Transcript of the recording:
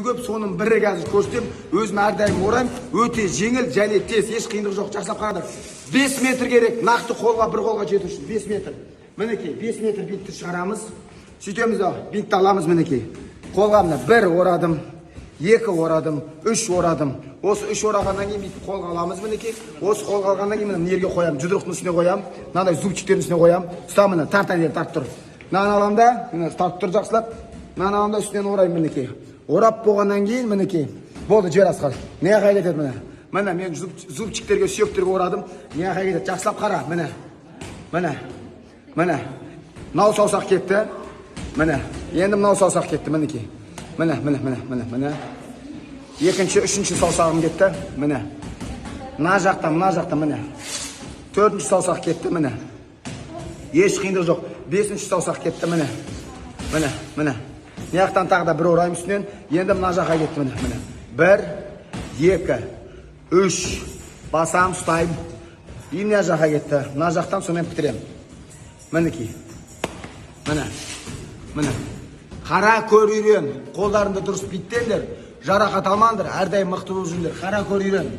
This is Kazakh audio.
Көп, соның бірі қазір көрсетемін. Өзім әрдайым ораймын, өте жеңіл және тез, еш қиындығы жоқ. Жақсылап қараңдар. 5 метр керек нақты қолға, бір қолға жету үшін 5 метр. Мінекей, 5 метр бинтті шығарамыз, сөйтеміз да, бинтті аламыз. Мінекей, қолға мына бір орадым, екі орадым, үш орадым. Осы үш орағаннан кейін бүйтіп қолға аламыз. Мінекей, осы қолға алғаннан кейін мына мына жерге қоямын, жұдырықтың үстіне қоямын, мынандай зубчиктердің үстіне қоямын. Ұста, міне, тарт, ана жерін тартып тұр. Мынаны аламын да, міне, тартып тұр жақсылап. Мынаны аламын да, үстінен ораймын. Мінекей, орап болғаннан кейін, мінекей, болды, жібер, Асқар. Мына жаққа кетеді. Міне, міне, мен зубчиктерге, сүйектерге орадым. Мына жаққа кетеді, жақсылап қара. Міне, міне, міне, мынау саусақ кетті. Міне, енді мынау саусақ кетті. Мінекей, міне, міне, міне, міне, міне, екінші, үшінші саусағым кетті. Міне, мына жақта, мына жақта, міне, төртінші саусақ кетті. Міне, еш қиындығы жоқ. Бесінші саусақ кетті. Міне, міне, міне, мына жақтан тағы да бір ораймын үстінен. Енді мына жаққа кетті. Міне, міне, бір, екі, үш, басамын, ұстаймын. И мына жаққа кетті, мына жақтан сонымен бітіремін. Мінекей, міне, міне, қара, көр, үйрен. Қолдарыңды дұрыс биттеңдер, жарақат алмаңдар, әрдайым мықты болып жүріңдер. Қара, көр, үйрен.